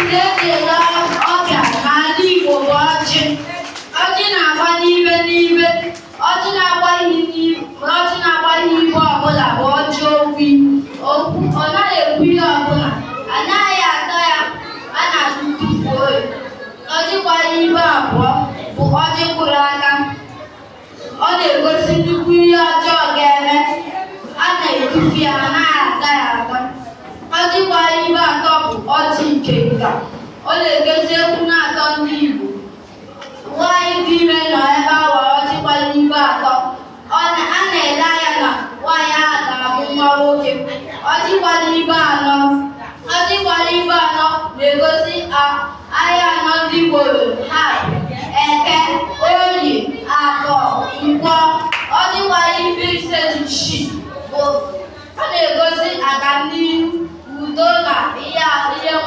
Nke eji ele ọbịa n'ala Igbo bụ ọjị. Ọjị na-agba n'ibe n'ibe. Ọjị na-agba n'ibe ọbụla bụ ọjị okwu. Okwu ọ naghị ekwu ihe ọbụla. Anaghị ata ya, a na-atụfuo ya. Ọjị gbara ibe abụọ bụ ọjị kwụrụ aka. Ọ na-egosi nnukwu ihe ọjọọ ga-eme. A na-etufu ya, anaghị ata ya ata. Ọjị gbara ibe atọ bụ ọjị ikenga. Ọ na-egosi egwu na-atọ ndị Igbo. Nwaanyị dị ime nọ ebe a wara ọjị gbara ibe atọ. A na-ele anya na nwaanyị ahụ ga-amụ nwa nwoke. Ọjị gbara ibe anọ na-egosi ahịa anọ ndị Igbo nwere. Ha bụ Eke, Orie, Afọ, Nkwọ. Ọjị gbara ibe ise na isii bụ ọ na-egosi agamnihu, udo na ihe ihe.